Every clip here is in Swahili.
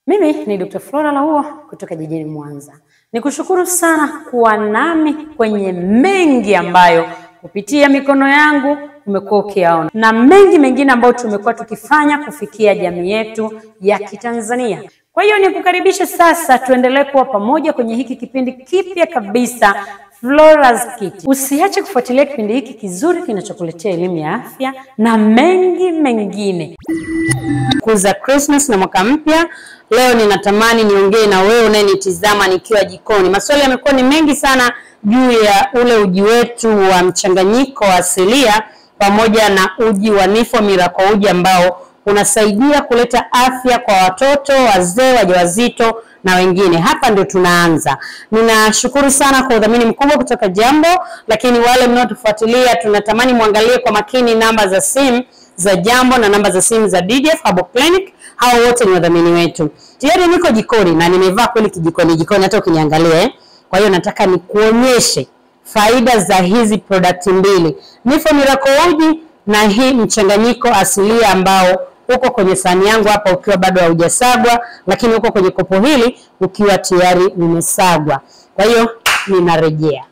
Mimi ni Dr. Flora Lauo kutoka jijini Mwanza. Nikushukuru sana kuwa nami kwenye mengi ambayo kupitia mikono yangu umekuwa ukiyaona na mengi mengine ambayo tumekuwa tukifanya kufikia jamii yetu ya Kitanzania. Kwa hiyo nikukaribishe sasa tuendelee kuwa pamoja kwenye hiki kipindi kipya kabisa, Flora's Kitchen. Usiache kufuatilia kipindi hiki kizuri kinachokuletea elimu ya afya na mengi mengine. Kuza Christmas na mwaka mpya. Leo ninatamani niongee na wewe unayenitizama nikiwa jikoni. Maswali yamekuwa ni mengi sana juu ya ule uji wetu wa mchanganyiko asilia pamoja na uji wa Nifo Miracle uji ambao unasaidia kuleta afya kwa watoto, wazee, wajawazito na wengine. Hapa ndio tunaanza. Ninashukuru sana kwa udhamini mkubwa kutoka Jambo, lakini wale mnaotufuatilia tunatamani muangalie kwa makini namba za simu za Jambo na namba za simu za DDF Herbal Clinic. Hao wote ni wadhamini wetu. Tayari niko jikoni na nimevaa kweli kijikoni jikoni, hata ukiniangalia. Kwa hiyo nataka nikuonyeshe faida za hizi product mbili, Nifo Miracle uji na hii mchanganyiko asilia ambao uko kwenye sahani yangu hapa ukiwa bado haujasagwa, lakini uko kwenye kopo hili ukiwa tayari umesagwa. Kwa hiyo ninarejea.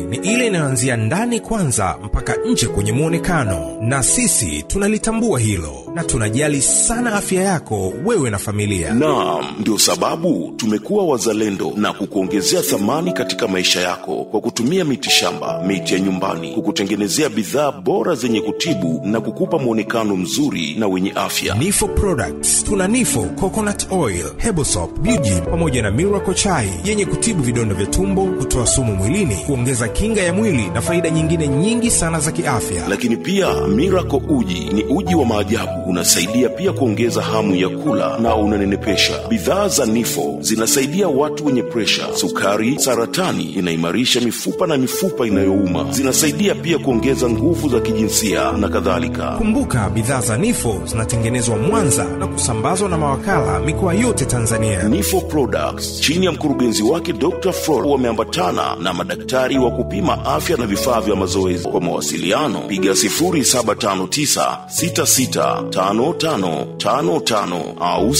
Ni ile inayoanzia ndani kwanza mpaka nje kwenye muonekano, na sisi tunalitambua hilo na tunajali sana afya yako wewe na familia. Naam, ndio sababu tumekuwa wazalendo na kukuongezea thamani katika maisha yako kwa kutumia miti shamba, miti ya nyumbani, kukutengenezea bidhaa bora zenye kutibu na kukupa muonekano mzuri na wenye afya. Nifo Products, tuna Nifo Coconut Oil, Hebo Soap, Beauty pamoja na Miracle Chai yenye kutibu vidonda vya tumbo, kutoa sumu mwilini, kuongeza kinga ya mwili na faida nyingine nyingi sana za kiafya. Lakini pia Miracle uji ni uji wa maajabu, unasaidia pia kuongeza hamu ya kula na unanenepesha. Bidhaa za Nifo zinasaidia watu wenye pressure, sukari, saratani, inaimarisha mifupa na mifupa inayouma. Zinasaidia pia kuongeza nguvu za kijinsia na kadhalika. Kumbuka bidhaa za Nifo zinatengenezwa Mwanza na kusambazwa na mawakala mikoa yote Tanzania. Nifo Products chini ya mkurugenzi wake Dr. Flora wameambatana na madaktari wa kupima afya na vifaa vya mazoezi. Kwa mawasiliano piga 0759665555 au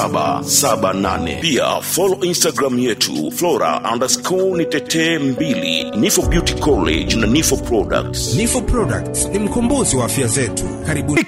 0654777778. Pia follow Instagram yetu Flora_nitetee2, Nifo Beauty College na Nifo Products. Nifo Products ni mkombozi wa afya zetu. Karibu.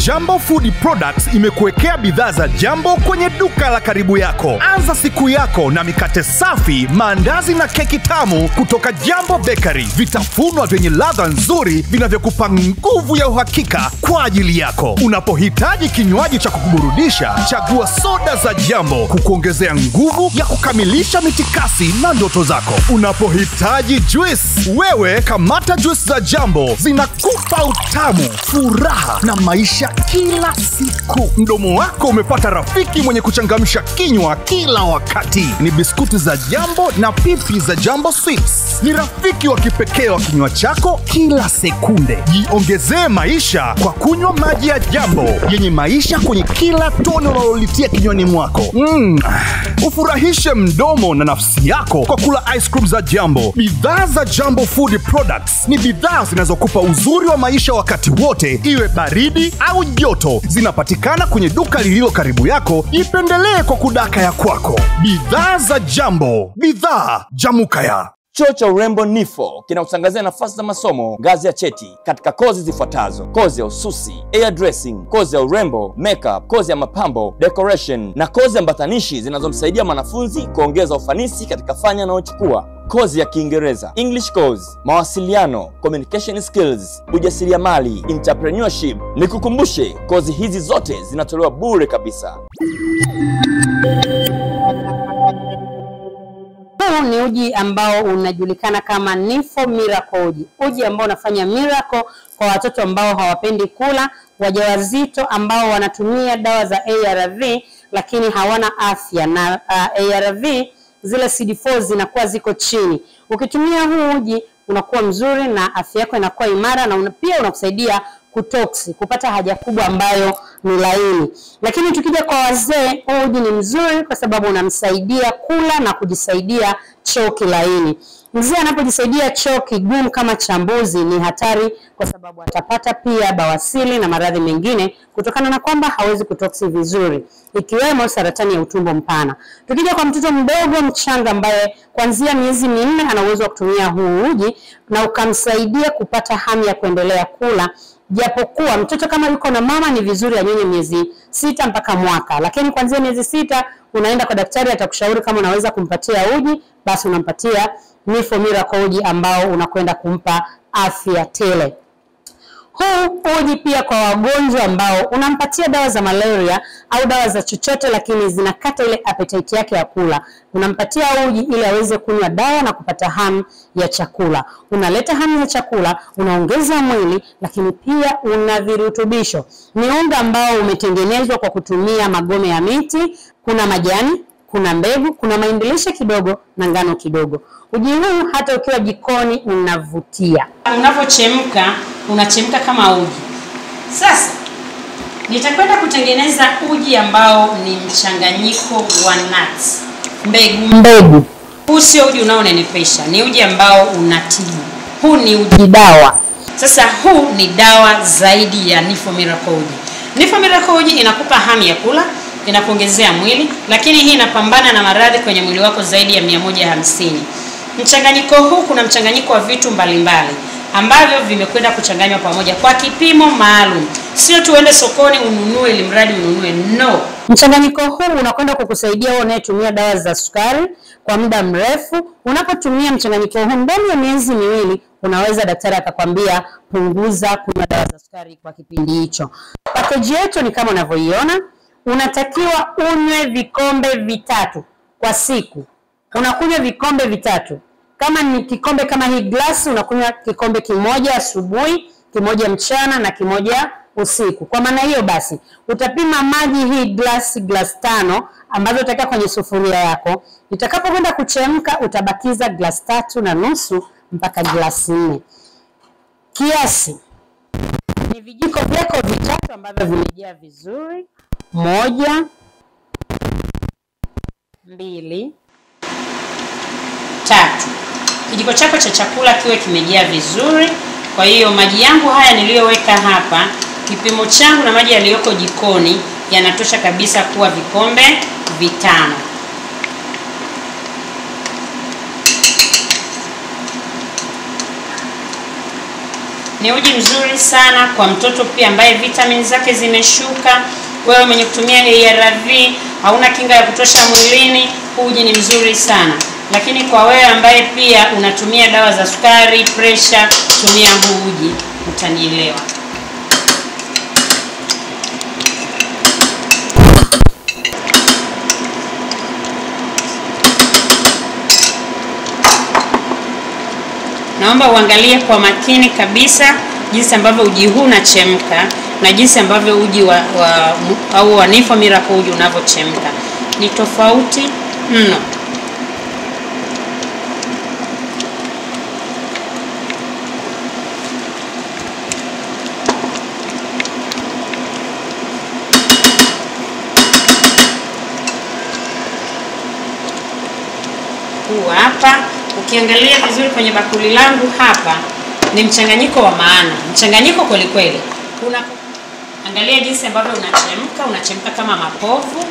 Jambo Food Products imekuwekea bidhaa za Jambo kwenye duka la karibu yako. Anza siku yako na mikate safi, maandazi na keki tamu kutoka Jambo Bakery. Vitafunwa vyenye ladha nzuri vinavyokupa nguvu ya uhakika kwa ajili yako. Unapohitaji kinywaji cha kukuburudisha, chagua soda za Jambo kukuongezea nguvu ya kukamilisha mitikasi na ndoto zako. Unapohitaji juice, wewe kamata juice za Jambo, zinakupa utamu, furaha na maisha kila siku. Mdomo wako umepata rafiki mwenye kuchangamsha kinywa kila wakati. Ni biskuti za Jambo na pipi za Jambo Sweets. Ni rafiki wa kipekee wa kinywa chako kila sekunde. Jiongezee maisha kwa kunywa maji ya Jambo yenye maisha kwenye kila tone unalolitia kinywani mwako. Ufurahishe mdomo na nafsi yako kwa kula ice cream za Jambo. Bidhaa za Jambo Food Products ni bidhaa zinazokupa uzuri wa maisha wakati wote, iwe baridi au joto. Zinapatikana kwenye duka lililo karibu yako. Ipendelee kwa kudaka ya kwako. Bidhaa za Jambo, bidhaa Jamukaya. Chuo cha urembo Nifo kinakutangazia nafasi za masomo ngazi ya cheti katika kozi zifuatazo: kozi ya ususi, hair dressing, kozi ya urembo, makeup, kozi ya mapambo, decoration na kozi ambatanishi zinazomsaidia mwanafunzi kuongeza ufanisi katika fani anayochukua. Kozi ya Kiingereza, English course, mawasiliano, communication skills, ujasiriamali, entrepreneurship. Nikukumbushe, kozi hizi zote zinatolewa bure kabisa. Huu ni uji ambao unajulikana kama Nifo Miracle uji. Uji ambao unafanya miracle kwa watoto ambao hawapendi kula, wajawazito ambao wanatumia dawa za ARV lakini hawana afya na ARV zile CD4 zinakuwa ziko chini. Ukitumia huu uji unakuwa mzuri na afya yako inakuwa imara na pia unakusaidia kutoksi, kupata haja kubwa ambayo ni laini. Lakini tukija kwa wazee, huu uji ni mzuri kwa sababu unamsaidia kula na kujisaidia choo kilaini. Mzee anapojisaidia choo kigumu kama cha mbuzi ni hatari, kwa sababu atapata pia bawasili na maradhi mengine kutokana na kwamba hawezi kutoksi vizuri, ikiwemo saratani ya utumbo mpana. Tukija kwa mtoto mdogo mchanga ambaye kuanzia miezi 4 ana uwezo wa kutumia huu uji na ukamsaidia kupata hamu ya kuendelea kula. Japokuwa mtoto kama yuko na mama ni vizuri anyonye miezi 6 mpaka mwaka, lakini kuanzia miezi 6 unaenda kwa daktari, atakushauri kama unaweza kumpatia uji, basi unampatia Nifo Miracle uji ambao unakwenda kumpa afya tele. Huu uji pia kwa wagonjwa ambao unampatia dawa za malaria au dawa za chochote, lakini zinakata ile appetite yake ya kula, unampatia uji ili aweze kunywa dawa na kupata hamu ya chakula. Unaleta hamu ya chakula, unaongeza mwili, lakini pia una virutubisho. Ni unga ambao umetengenezwa kwa kutumia magome ya miti, kuna majani, kuna mbegu, kuna mahindi kidogo na ngano kidogo. Uji huu hata ukiwa jikoni unavutia. Unavochemka, unachemka kama uji. Sasa nitakwenda kutengeneza uji ambao ni mchanganyiko wa nuts, mbegu mbegu. Huu sio uji unaonenepesha, ni uji ambao unatibu. Huu ni uji dawa. Sasa huu ni dawa zaidi ya Nifo Miracle uji. Nifo Miracle uji inakupa hamu ya kula, inakuongezea mwili, lakini hii inapambana na maradhi kwenye mwili wako zaidi ya 150. Mchanganyiko huu, kuna mchanganyiko wa vitu mbalimbali ambavyo vimekwenda kuchanganywa pamoja kwa kipimo maalum. Sio tu uende sokoni ununue ili mradi ununue, no. Mchanganyiko huu unakwenda kukusaidia wewe unayetumia dawa za sukari kwa muda mrefu. Unapotumia mchanganyiko huu ndani ya miezi 2, unaweza daktari akakwambia punguza kunywa dawa za sukari kwa kipindi hicho. Package yetu ni kama unavyoiona. Unatakiwa unywe vikombe 3 kwa siku. Unakunywa vikombe 3. Kama ni kikombe kama hii glasi, unakunywa kikombe kimoja asubuhi, kimoja mchana na kimoja usiku. Kwa maana hiyo basi, utapima maji hii glasi 5 ambazo utaweka kwenye sufuria yako. Itakapokwenda kuchemka utabakiza glasi 3.5 mpaka glasi 4. Kiasi ni vijiko vyako 3 ambavyo vimejaa vizuri. 1, 2, 3. Kijiko chako cha chakula kiwe kimejaa vizuri. Kwa hiyo maji yangu haya niliyoweka hapa, kipimo changu na maji yaliyoko jikoni yanatosha kabisa kuwa vikombe 5. Ni uji mzuri sana kwa mtoto pia ambaye vitamini zake zimeshuka. Wewe mwenye kutumia ARV hauna kinga ya kutosha mwilini, uji ni mzuri sana. Lakini kwa wewe ambaye pia unatumia dawa za sukari, pressure, tumia huu uji, utanielewa. Naomba uangalie kwa makini kabisa jinsi ambavyo uji huu unachemka na jinsi ambavyo uji wa Nifo Miracle uji unavyochemka. Ni tofauti mno. Huu hapa ukiangalia vizuri kwenye bakuli langu hapa ni mchanganyiko wa maana, mchanganyiko kweli kweli. Kuna angalia jinsi ambavyo unachemka, unachemka kama mapovu.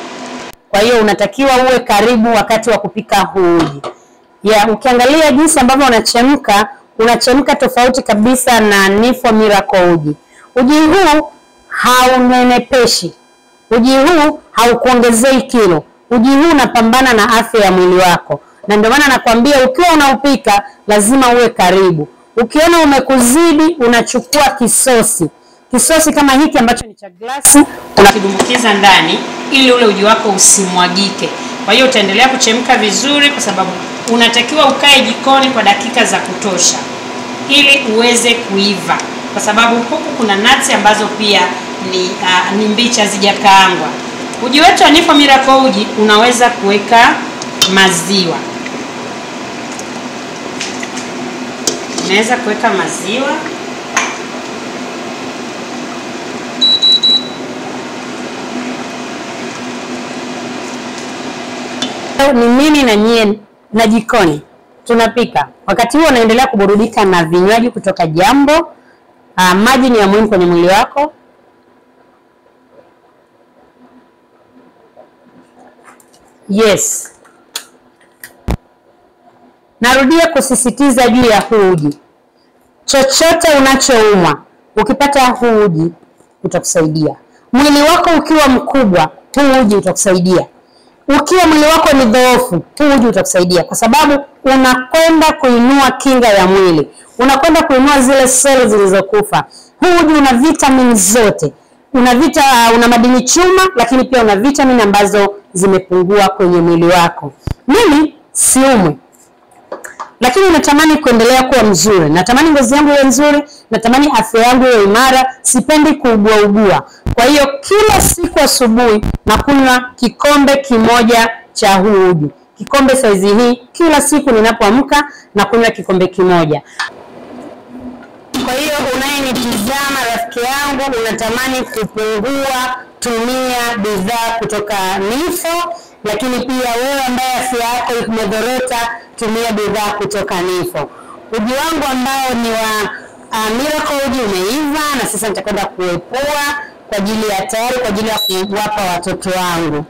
Kwa hiyo unatakiwa uwe karibu wakati wa kupika huu uji. Ya, ukiangalia jinsi ambavyo unachemka, unachemka tofauti kabisa na Nifo Miracle uji. Uji huu haunenepeshi. Uji huu haukuongezei kilo. Uji huu unapambana na afya ya mwili wako. Na ndio maana nakwambia ukiwa unaupika lazima uwe karibu. Ukiona umekuzidi unachukua kisosi. Kisosi kama hiki ambacho ni cha glasi unakidumbukiza ndani ili ule uji wako usimwagike. Kwa hiyo utaendelea kuchemka vizuri kwa sababu unatakiwa ukae jikoni kwa dakika za kutosha ili uweze kuiva. Kwa sababu huku kuna nuts ambazo pia ni mbichi, hazijakaangwa. Uji wetu wa Nifo Miracle uji unaweza kuweka maziwa. Unaweza kuweka maziwa. Ni mimi na nyie na jikoni tunapika. Wakati huo unaendelea kuburudika na vinywaji kutoka Jambo. Maji ni ya muhimu kwenye mwili wako. Yes. Narudia kusisitiza juu ya huu uji. Chochote unachoumwa, ukipata huu uji utakusaidia. Mwili wako ukiwa mkubwa, huu uji utakusaidia. Ukiwa mwili wako ni dhoofu, huu uji utakusaidia, kwa sababu unakwenda kuinua kinga ya mwili. Unakwenda kuinua zile seli zilizokufa. Huu uji una vitamini zote. Una madini chuma, lakini pia una vitamini ambazo zimepungua kwenye mwili wako. Mimi siumwi, lakini natamani kuendelea kuwa mzuri. Natamani ngozi yangu iwe nzuri, natamani afya yangu iwe imara, sipendi kuugua ugua. Kwa hiyo kila siku asubuhi nakunywa kikombe kimoja cha huu uji. Kikombe saizi hii, kila siku ninapoamka nakunywa kikombe kimoja. Kwa hiyo unayenitizama rafiki yangu, unatamani kupungua, tumia bidhaa kutoka Nifo. Lakini pia wewe ambaye afya yako imedhorota, tumia bidhaa kutoka Nifo. Uji wangu ambao ni wa Miracle uji umeiva na sasa nitakwenda kuepua kwa ajili ya tayari kwa ajili ya kuwapa watoto wangu.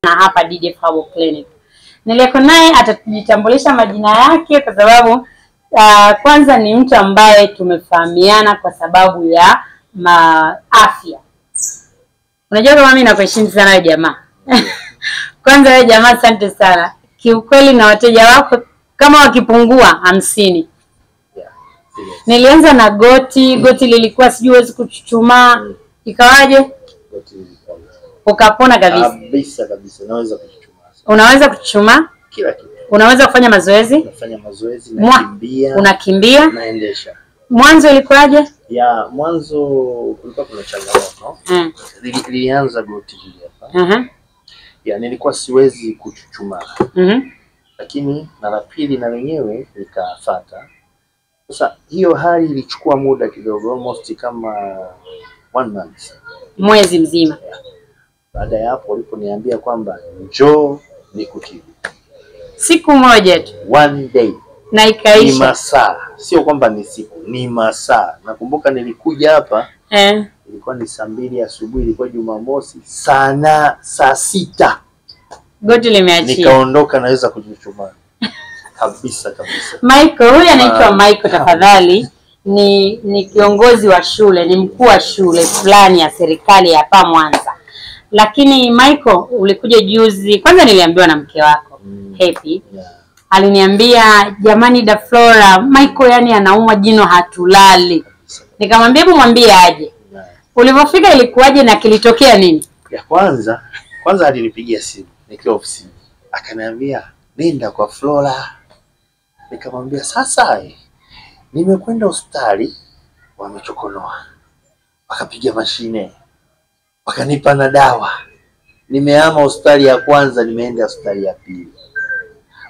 Na hapa DDF Herbal Clinic. Niliyeko naye atajitambulisha majina yake kwa sababu kwanza ni mtu ambaye tumefahamiana kwa sababu ya afya. Unajua kama mimi nakuheshimu sana wewe jamaa. Kwanza wewe jamaa, asante sana. Kiukweli na wateja wako kama wakipungua 50. Yeah. Nilianza na goti, goti lilikuwa sijui huwezi kuchuchumaa. Ikawaje? Goti lilikuwa ukapona kabisa. Kabisa kabisa, naweza kuchuchumaa. Unaweza kuchuchumaa? Kila kitu. Unaweza kufanya mazoezi? Nafanya mazoezi, nakimbia. Unakimbia? Naendesha. Mwanzo ilikuwaje? Ya, mwanzo kulikuwa kuna changamoto. Lilianza goti hili hapa. Ya, nilikuwa siwezi kuchuchumaa. Lakini na la pili na lenyewe likafuata. Sasa hiyo hali ilichukua muda kidogo, almost kama 1 month. Mwezi mzima. Yeah. Baada ya hapo waliponiambia kwamba njoo nikutibu. Siku moja tu. One day. Na ikaisha. Ni masaa. Sio kwamba ni siku, ni masaa. Nakumbuka nilikuja hapa. Ilikuwa ni saa 2 asubuhi, ilikuwa Jumamosi, saa 6. Goti limeachia. Nikaondoka naweza kujichumaa. Kabisa kabisa. Michael, huyu anaitwa Michael tafadhali. Ni kiongozi wa shule, ni mkuu wa shule fulani ya serikali hapa Mwanza. Lakini Michael, ulikuja juzi, kwanza niliambiwa na mke wako Happy. Yeah. Aliniambia jamani Daflora, Michael yani anaumwa jino hatulali. Nikamwambia hebu mwambie aje. Yeah. Ulipofika ilikuwaje na kilitokea nini? Ya kwanza alinipigia simu nikiwa ofisini. Akaniambia nenda kwa Flora. Nikamwambia sasa nimekwenda hospitali wamechokonoa. Wakapiga mashine. Wakanipa na dawa. Nimehama hospitali ya kwanza nimeenda hospitali ya pili.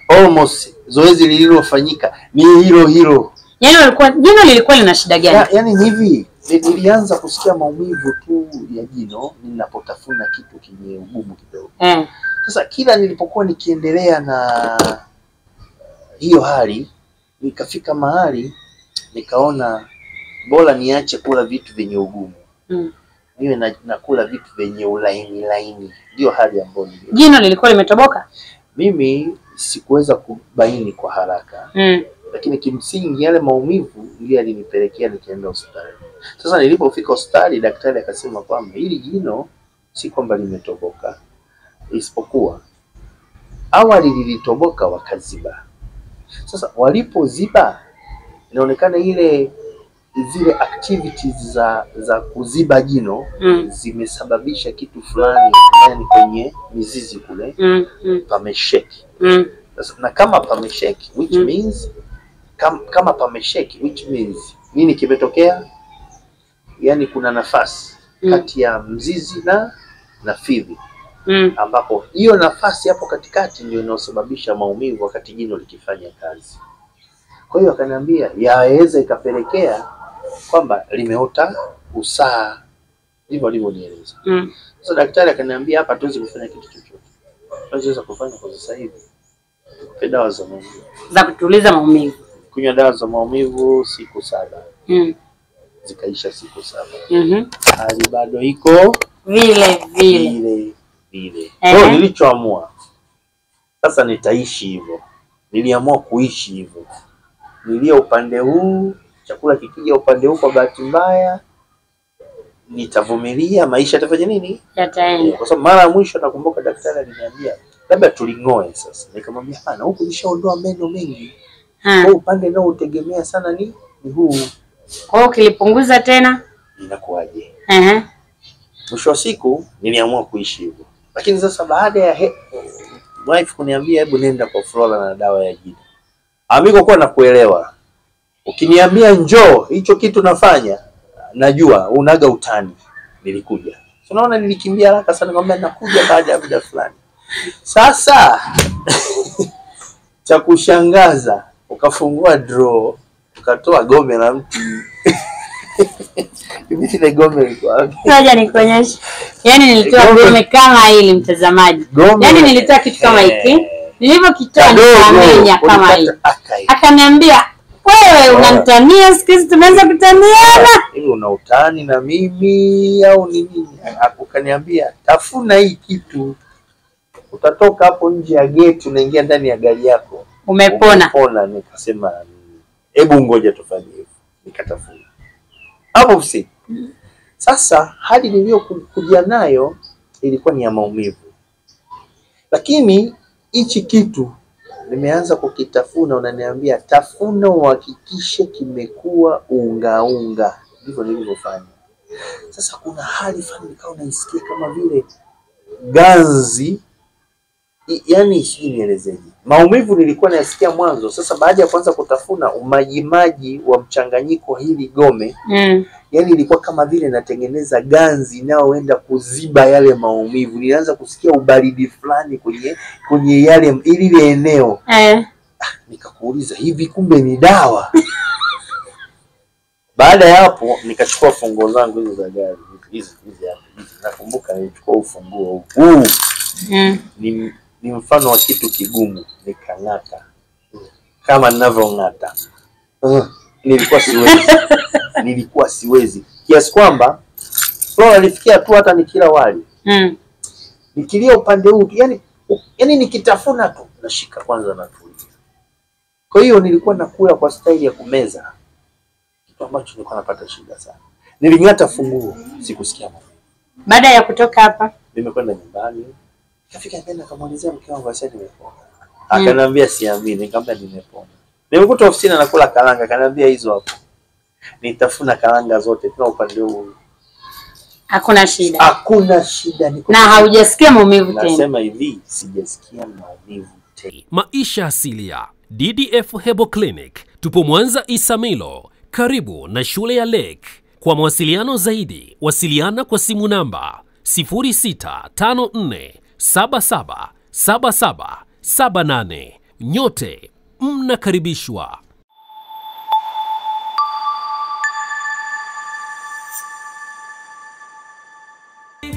Almost zoezi lililofanyika ni hilo hilo. Yaani walikuwa jino lilikuwa lina shida gani? Yaani hivi nilianza kusikia maumivu tu ya jino ninapotafuna kitu chenye ugumu kidogo. Sasa kila nilipokuwa nikiendelea na hiyo hali, nikafika mahali nikaona bora niache kula vitu vyenye ugumu. Niwe nakula vitu vyenye ulaini laini. Ndio hali ambayo nilio. Jino lilikuwa limetoboka? Mimi sikuweza kubaini kwa haraka. Lakini kimsingi yale maumivu ndiyo yalinipelekea nikaenda hospitali. Sasa nilipofika hospitali daktari akasema kwamba hili jino si kwamba limetoboka, isipokuwa awali lilitoboka wakaziba. Sasa walipoziba inaonekana zile activities za kuziba jino zimesababisha kitu fulani ndani kwenye mizizi kule pamesheki. Sasa na kama pamesheki which means kama pamesheki which means nini kimetokea? Yani kuna nafasi kati ya mzizi na fizi. Ambapo hiyo nafasi hapo katikati ndio inayosababisha maumivu wakati jino likifanya kazi. Kwa hiyo akaniambia yaweza ikapelekea kwamba limeota usaha. Ndivyo alivyonieleza. Sasa daktari akaniambia hapa hatuwezi kufanya kitu chochote. Tunachoweza kufanya kwa sasa hivi tukupe dawa za maumivu. Za kutuliza maumivu. Kunywa dawa za maumivu siku 7. Zikaisha siku 7. Hali bado iko vile vile. Vile vile. Kwa hiyo nilichoamua sasa nitaishi hivyo. Niliamua kuishi hivyo. Nilia upande huu, chakula kikija upande huu kwa bahati mbaya nitavumilia, maisha yatafanya nini? Yataenda. Kwa sababu mara ya mwisho nakumbuka daktari aliniambia labda tulingoe sasa. Nikamwambia hapana, huku nishaondoa meno mengi. Kwa upande nao utegemea sana ni huu. Kwa hiyo ukilipunguza tena inakuwaje? Mwisho wa siku niliamua kuishi hivyo. Lakini sasa baada ya wife kuniambia hebu nenda kwa Flora na dawa ya jino. Amiko kwa nakuelewa. Ukiniambia njoo hicho kitu nafanya, najua unaga utani. Nilikuja. So unaona nilikimbia haraka sana, nikamwambia nakuja baada ya muda fulani. Sasa cha kushangaza ukafungua draw, ukatoa gome la mti. Hivi ile gome liko wapi? Ngoja nikuonyeshe. Yaani nilitoa gome kama hili mtazamaji. Yaani nilitoa kitu kama hiki. Nilivyokitoa nikamenya kama hii. Akaniambia wewe unanitania, siku hizi tumeanza kutaniana. Hivi una utani na mimi au ni nini? Akaniambia tafuna hii kitu, utatoka hapo nje ya gate unaingia ndani ya gari yako umepona. Umepona. Nikasema hebu ngoja tufanye hivyo. Nikatafuna hapo usiku. Sasa hali niliyokuja nayo ilikuwa ni ya maumivu, lakini hichi kitu nimeanza kukitafuna, unaniambia tafuna uhakikishe kimekuwa unga unga. Ndivyo nilivyofanya. Sasa kuna hali fulani nikawa naisikia kama vile ganzi, yani sijui nielezeje. Maumivu nilikuwa nayasikia mwanzo, sasa baada ya kuanza kutafuna umajimaji wa mchanganyiko hili gome, yani ilikuwa kama vile natengeneza ganzi inayoenda kuziba yale maumivu. Nilianza kusikia ubaridi fulani kwenye yale ile eneo. Nikakuuliza hivi kumbe ni dawa? Baada ya hapo nikachukua funguo zangu hizo za gari, hizi hapa. Nakumbuka nilichukua ufunguo huu. Ni mfano wa kitu kigumu, nikang'ata kama ninavyong'ata. Nilikuwa siwezi. Nilikuwa siwezi. Kiasi kwamba Flora alifikia tu hata nikila wali. Nikilia upande huu, yani nikitafuna tu nashika kwanza natulia. Kwa hiyo nilikuwa nakula kwa staili ya kumeza, kitu ambacho nilikuwa napata shida sana. Niling'ata funguo, sikusikia maumivu. Baada ya kutoka hapa nimekwenda nyumbani. Nikafika nyumbani nikamuelezea mke wangu asema nimepona. Akaniambia siamini, nikamwambia nimepona. Nimekuta ofisini anakula karanga, akaniambia hizo hapo. Nitafuna karanga zote tena upande huu. Hakuna shida. Hakuna shida niko. Na haujasikia maumivu tena. Nasema hivi, sijasikia maumivu tena. Maisha Asilia, DDF Herbal Clinic, tupo Mwanza Isamilo, karibu na shule ya Lake. Kwa mawasiliano zaidi, wasiliana kwa simu namba 0654 77 77 78. Nyote mnakaribishwa.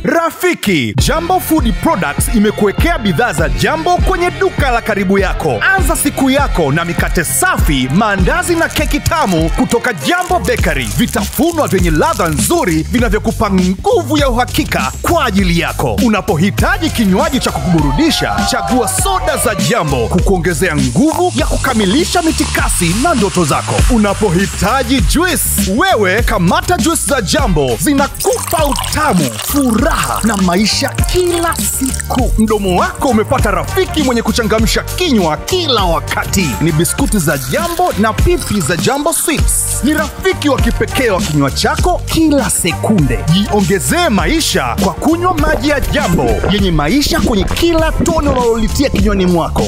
Rafiki, Jambo Food Products imekuwekea bidhaa za Jambo kwenye duka la karibu yako. Anza siku yako na mikate safi, maandazi na keki tamu kutoka Jambo Bakery. Vitafunwa vyenye ladha nzuri vinavyokupa nguvu ya uhakika kwa ajili yako. Unapohitaji kinywaji cha kukuburudisha, chagua soda za Jambo kukuongezea nguvu ya kukamilisha mitikasi na ndoto zako. Unapohitaji juice, wewe kamata juice za Jambo, zinakupa utamu, furaha na maisha kila siku. Mdomo wako umepata rafiki mwenye kuchangamsha kinywa kila wakati. Ni biskuti za Jambo na pipi za Jambo Sweets. Ni rafiki wa kipekee wa kinywa chako kila sekunde. Jiongezee maisha kwa kunywa maji ya Jambo yenye maisha kwenye kila tone unalolitia kinywani mwako.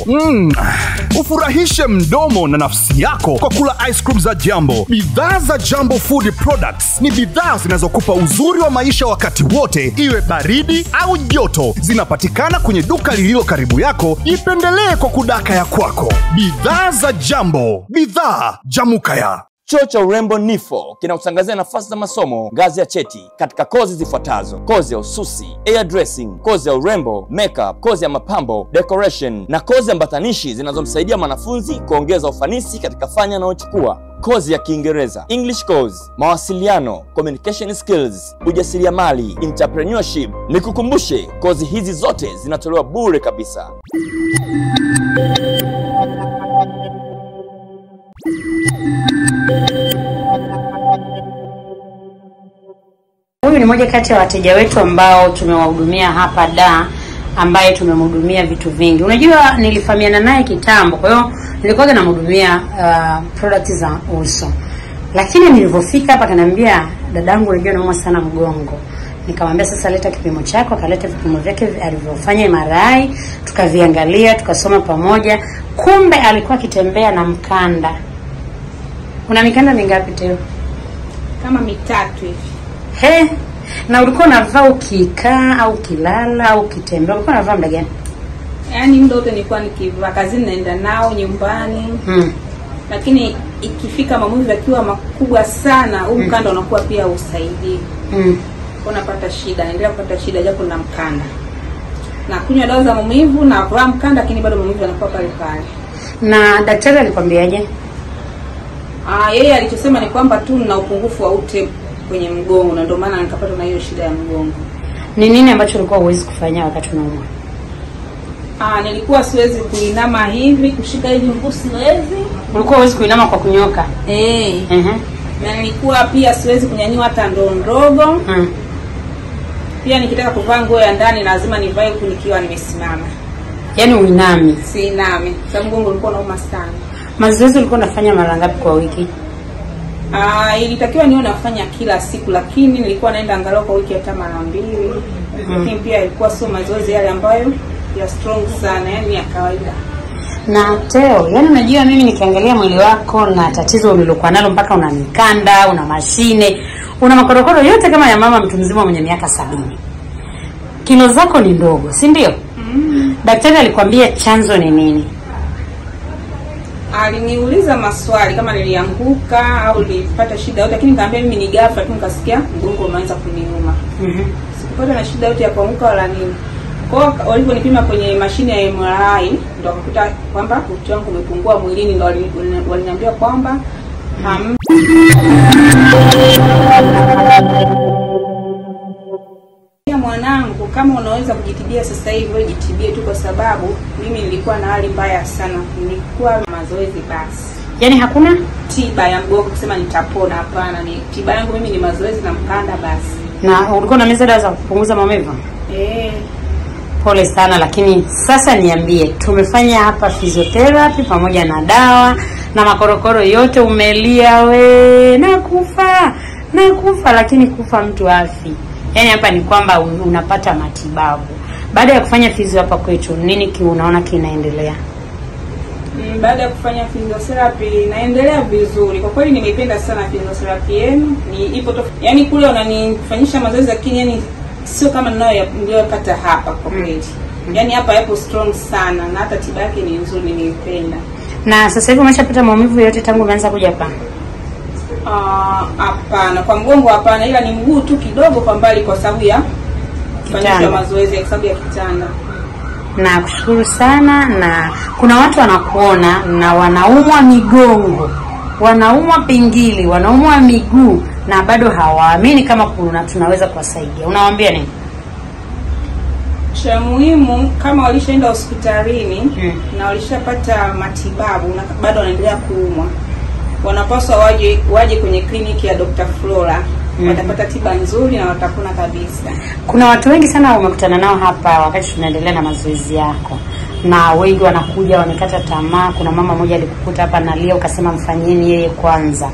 Ufurahishe mdomo na nafsi yako kwa kula ice cream za Jambo. Bidhaa za Jambo Food Products ni bidhaa zinazokupa uzuri wa maisha wakati wote, Iwe baridi au joto, zinapatikana kwenye duka lililo karibu yako. Ipendelee kwa kudaka ya kwako. Bidhaa za Jambo, bidhaa Jamukaya. Chuo cha urembo Nifo kinakutangazia nafasi za masomo ngazi ya cheti katika kozi zifuatazo: kozi ya ususi, hair dressing, kozi ya urembo, makeup, kozi ya mapambo, decoration na kozi ambatanishi zinazomsaidia mwanafunzi kuongeza ufanisi katika fani anayochukua. Kozi ya Kiingereza, English course, mawasiliano, communication skills, ujasiriamali, entrepreneurship. Nikukumbushe, kozi hizi zote zinatolewa bure kabisa. Huyu ni mmoja kati ya wateja wetu ambao tumewahudumia hapa Da, ambaye tumemhudumia vitu vingi. Unajua nilifahamiana naye kitambo, kwa hiyo nilikuwa namhudumia products za uso. Lakini nilipofika hapa akaniambia, dadangu unajua naumwa sana mgongo. Nikamwambia sasa leta kipimo chako, akaleta vipimo vyake alivyofanya MRI, tukaviangalia, tukasoma pamoja. Kumbe alikuwa akitembea na mkanda. Una mikanda mingapi Teo? Kama mitatu hivi. He, na ulikuwa unavaa ukikaa au ukilala au ukitembea? Ulikuwa unavaa muda gani? Yaani muda wote nilikuwa nikivaa, kazini naenda nao, nyumbani. Lakini ikifika maumivu yakiwa makubwa sana, huu mkanda unakuwa pia usaidii. Kwa napata shida, naendelea kupata shida japo na mkanda. Na kunywa dawa za maumivu na kuvaa mkanda, lakini bado maumivu yanakuwa pale pale. Na daktari alikwambiaje? Yeye alichosema ni kwamba tu nina upungufu wa ute kwenye mgongo na ndio maana nikapata na hiyo shida ya mgongo. Ni nini ambacho ulikuwa huwezi kufanya wakati unaumwa? Nilikuwa siwezi kuinama hivi, kushika hivi mguu siwezi. Ulikuwa huwezi kuinama kwa kunyoka? Na nilikuwa pia siwezi kunyanyua hata ndoo ndogo. Pia nikitaka kuvaa nguo ya ndani lazima nivae huku nikiwa nimesimama. Yaani uinami? Siinami, sababu mgongo ulikuwa unauma sana. Mazoezi ulikuwa unafanya mara ngapi kwa wiki? Ilitakiwa niwe nafanya kila siku, lakini nilikuwa naenda angalau kwa wiki hata mara mbili. Lakini pia ilikuwa sio mazoezi yale ambayo ya strong sana, yani ya kawaida. Na Teo, yani unajua mimi nikiangalia mwili wako na tatizo ulilokuwa nalo mpaka una mikanda, una mashine, una makorokoro yote kama ya mama mtu mzima mwenye miaka 70. Kilo zako ni ndogo, si ndio? Daktari alikwambia chanzo ni nini? Aliniuliza maswali kama nilianguka au nilipata shida yote, lakini nikamwambia mimi ni ghafla tu nikasikia mgongo umeanza kuniuma. Sikupata na shida yote ya kuanguka wala nini. Kwa hiyo waliponipima kwenye mashine ya MRI ndio wakakuta kwamba uti wangu umepungua mwilini, ndio waliniambia kwamba mwanangu, kama unaweza kujitibia sasa hivi wewe jitibie tu, kwa sababu mimi nilikuwa na hali mbaya sana, nilikuwa mazoezi basi. Yaani hakuna tiba ya mgongo kusema nitapona, hapana. Ni tiba yangu mimi ni mazoezi na mkanda basi. Na ulikuwa na meza dawa za kupunguza maumivu? Pole sana, lakini sasa niambie, tumefanya hapa physiotherapy pamoja na dawa na makorokoro yote, umelia we nakufa nakufa, lakini kufa mtu afi. Yaani hapa ni kwamba unapata matibabu. Baada ya kufanya physio hapa kwetu, nini unaona kinaendelea? Baada ya kufanya physiotherapy naendelea vizuri. Kwa kweli nimeipenda sana physiotherapy yenu. Ni ipo tofauti. Yaani kule wananifanyisha mazoezi lakini yani sio kama ninayopata hapa kwa kweli. Yaani hapa yapo strong sana na hata tiba yake ni nzuri, nimeipenda. Na sasa hivi umeshapata maumivu yote tangu umeanza kuja hapa? Hapana, kwa mgongo hapana, ila ni mguu tu kidogo kwa mbali kwa sababu ya kufanya mazoezi, kwa sababu ya kitanda. Na kushukuru sana. Na kuna watu wanakuona na wanaumwa migongo, wanaumwa pingili, wanaumwa miguu na bado hawaamini kama kuna tunaweza kuwasaidia. Unawaambia nini? Cha muhimu, kama walishaenda hospitalini na walishapata matibabu na bado wanaendelea kuumwa, wanapaswa waje kwenye kliniki ya Dr. Flora. Watapata tiba nzuri na watapona kabisa. Kuna watu wengi sana umekutana nao hapa wakati tunaendelea na mazoezi yako, na wengi wanakuja wamekata tamaa. Kuna mama mmoja alikukuta hapa analia, ukasema mfanyeni yeye kwanza.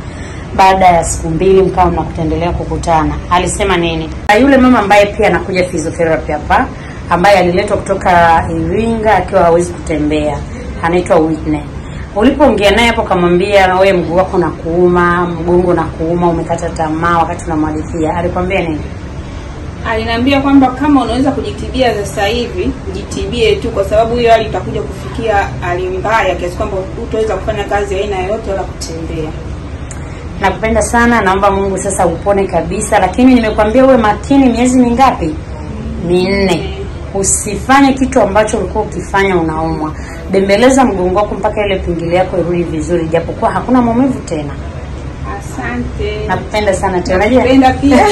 Baada ya siku mbili mkao mnakutendelea kukutana, alisema nini? Yule mama ambaye pia anakuja physiotherapy hapa, ambaye aliletwa kutoka Iringa akiwa hawezi kutembea, anaitwa Whitney. Ulipoongea naye hapo kamwambia wewe mguu wako unakuuma, mgongo unakuuma, umekata tamaa, wakati unamhadithia alikwambia nini? Aliniambia kwamba kama unaweza kujitibia sasa hivi, jitibie tu, kwa sababu hiyo hali itakuja kufikia hali mbaya kiasi kwamba hutaweza kufanya kazi aina yoyote wala kutembea. Nakupenda sana, naomba Mungu sasa upone kabisa, lakini nimekuambia uwe makini. Miezi mingapi? 4. Usifanye kitu ambacho ulikuwa ukifanya unaumwa. Bembeleza mgongo wako mpaka ile pingili yako irudi vizuri, japokuwa hakuna maumivu tena. Asante. Nakupenda sana tena. Nakupenda pia.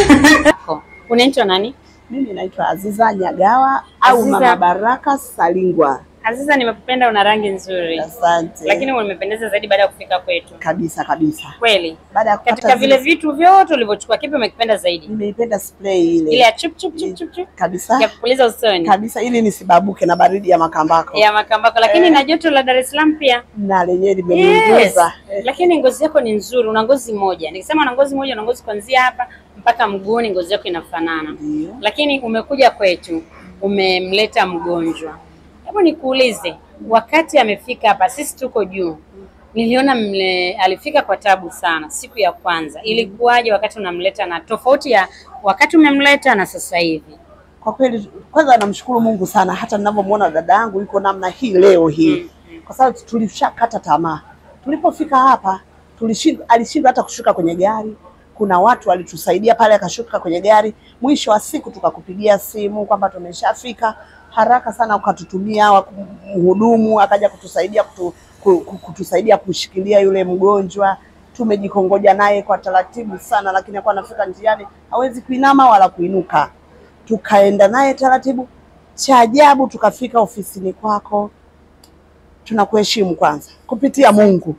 Unaitwa nani? Mimi naitwa Aziza Nyagawa au Mama Baraka Salingwa. Aziza, nimekupenda, una rangi nzuri. Asante. Lakini umependeza zaidi baada ya kufika kwetu. Kabisa kabisa. Kweli. Baada ya kupata katika vile vitu vyote ulivyochukua, kipi umekipenda zaidi? Nimeipenda spray ile. Ile ya chup chup chup chup chup. Kabisa. Ya kupuliza usoni. Kabisa, ili nisibabuke na baridi ya Makambako. Ya Makambako, lakini na joto la Dar es Salaam pia. Na lenyewe limeniunguza. Yes. Lakini ngozi yako ni nzuri, una ngozi moja. Nikisema una ngozi moja, una ngozi kuanzia hapa mpaka mguuni, ngozi yako inafanana. Lakini umekuja kwetu, umemleta mgonjwa. Hebu nikuulize, wakati amefika hapa, sisi tuko juu, niliona alifika kwa tabu sana siku ya kwanza. Ilikuwaje wakati unamleta na tofauti ya wakati umemleta na sasa hivi? Kwa kweli, kwanza namshukuru Mungu sana, hata ninavyomuona dada yangu yuko namna hii leo hii. Kwa sababu tulishakata tamaa. Tulipofika hapa, alishindwa hata kushuka kwenye gari. Kuna watu walitusaidia pale akashuka kwenye gari. Mwisho wa siku tukakupigia simu kwamba tumeshafika. Haraka sana ukatutumia mhudumu akaja kutusaidia kutusaidia kushikilia yule mgonjwa. Tumejikongoja naye kwa taratibu sana, lakini alikuwa anafika njiani hawezi kuinama wala kuinuka. Tukaenda naye taratibu. Cha ajabu tukafika ofisini kwako. Tunakuheshimu kwanza kupitia Mungu.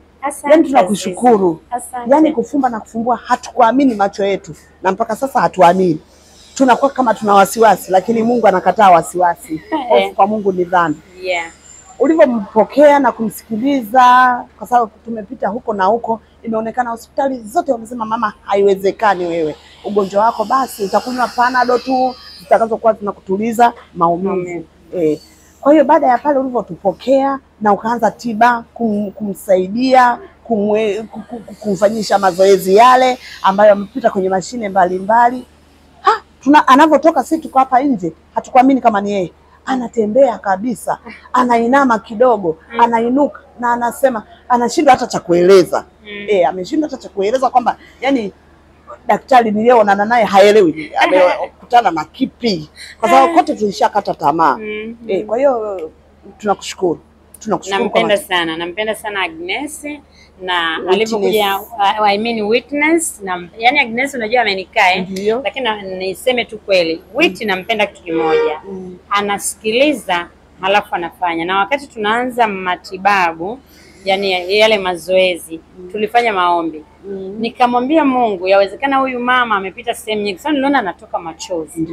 Yaani tunakushukuru. Yaani kufumba na kufumbua hatukuamini macho yetu, na mpaka sasa hatuamini. Tunakuwa kama tuna wasiwasi, lakini Mungu anakataa wasiwasi. Hofu kwa Mungu ni dhambi. Yeah. Ulivyompokea na kumsikiliza, kwa sababu tumepita huko na huko, imeonekana hospitali zote wamesema mama, haiwezekani wewe. Ugonjwa wako basi utakunywa Panadol tu zitakazokuwa zinakutuliza maumivu. Kwa hiyo baada ya pale ulivyotupokea na ukaanza tiba kumsaidia kumfanyisha mazoezi yale ambayo amepita kwenye mashine mbalimbali. Anavyotoka sisi tuko hapa nje, hatukuamini kama ni yeye. Anatembea kabisa, anainama kidogo, anainuka na anasema, anashindwa hata cha kueleza. Ameshindwa hata cha kueleza kwamba yani daktari nilionana naye haelewi amekutana na kipi, kwa sababu kote tulishakata tamaa. Kwa hiyo tunakushukuru. Tunakushukuru. Nampenda sana, nampenda sana Agnes na alipokuja, I mean Witness na yani Agnes unajua amenikaa lakini niseme tu kweli, Wit nampenda kitu kimoja. Anasikiliza halafu anafanya. Na wakati tunaanza matibabu, yani yale mazoezi, tulifanya maombi. Nikamwambia Mungu, yawezekana huyu mama amepita sehemu nyingi sana, niliona anatoka machozi.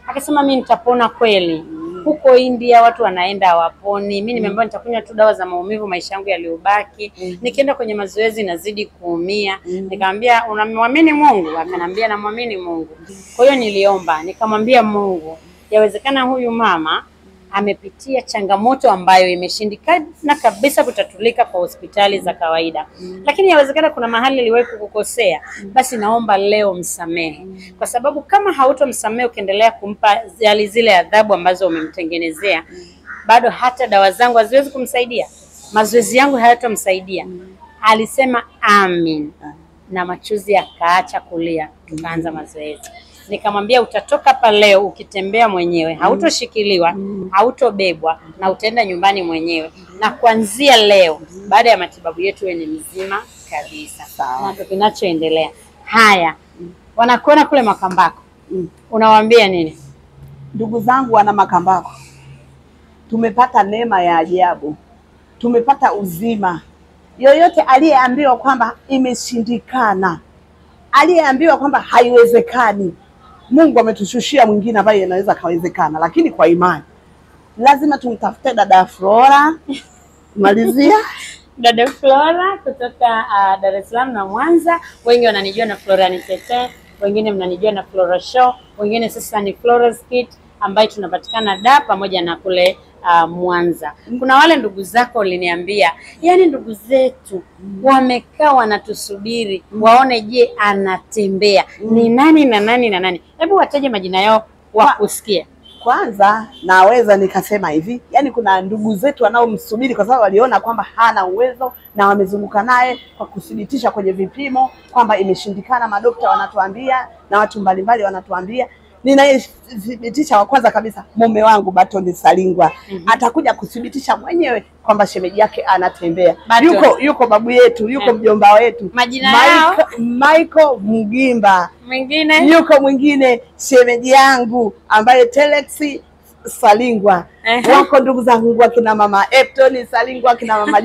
Akasema mimi nitapona kweli. Huko India watu wanaenda hawaponi. Mimi nimeambiwa nitakunywa tu dawa za maumivu maisha yangu yaliyobaki. Nikienda kwenye mazoezi nazidi kuumia. Nikamwambia unamwamini Mungu? Akanambia namwamini Mungu. Kwa hiyo niliomba, nikamwambia Mungu, yawezekana huyu mama amepitia changamoto ambayo imeshindikana kabisa kutatulika kwa hospitali za kawaida. Lakini yawezekana kuna mahali aliwahi kukukosea. Basi naomba leo msamehe. Kwa sababu kama hautomsamehe ukiendelea kumpa zile adhabu ambazo umemtengenezea, bado hata dawa zangu haziwezi kumsaidia. Mazoezi yangu hayatomsaidia. Alisema amin. Na machozi yakaacha kulia. Tukaanza mazoezi. Nikamwambia utatoka hapa leo ukitembea mwenyewe, hautoshikiliwa, hautobebwa na utaenda nyumbani mwenyewe. Na kuanzia leo baada ya matibabu yetu wewe ni mzima kabisa. Na ndio kinachoendelea. Haya, wanakuona kule Makambako. Unawaambia nini? Ndugu zangu wana Makambako, tumepata neema ya ajabu. Tumepata uzima. Yoyote aliyeambiwa kwamba imeshindikana, aliyeambiwa kwamba haiwezekani, Mungu ametushushia mwingine ambaye anaweza kawezekana, lakini kwa imani. Lazima tumtafute dada Flora. Malizia. Dada Flora kutoka Dar es Salaam na Mwanza. Wengi wananijua na Flora Nitete, wengine mnanijua na Flora Show, wengine sasa ni Flora's Kit ambaye tunapatikana da pamoja na kule Mwanza. Kuna wale ndugu zako waliniambia, yani ndugu zetu wamekaa wanatusubiri waone je anatembea. Ni nani na nani na nani? Hebu wataje majina yao Wakusikia. Kwanza naweza nikasema hivi, yani kuna ndugu zetu wanaomsubiri kwa sababu waliona kwamba hana uwezo na wamezunguka naye kwa kuthibitisha kwenye vipimo kwamba imeshindikana. Madokta wanatuambia na watu mbalimbali wanatuambia. Ninayethibitisha wa kwanza kabisa mume wangu Batoni Salingwa atakuja kuthibitisha mwenyewe kwamba shemeji yake anatembea. Batoni. Yuko babu yetu, yuko mjomba wetu. Majina yao? Michael Mgimba. Mwingine? Yuko mwingine shemeji yangu ambaye Telex Salingwa. Wako ndugu zangu akina mama Epton Salingwa, akina mama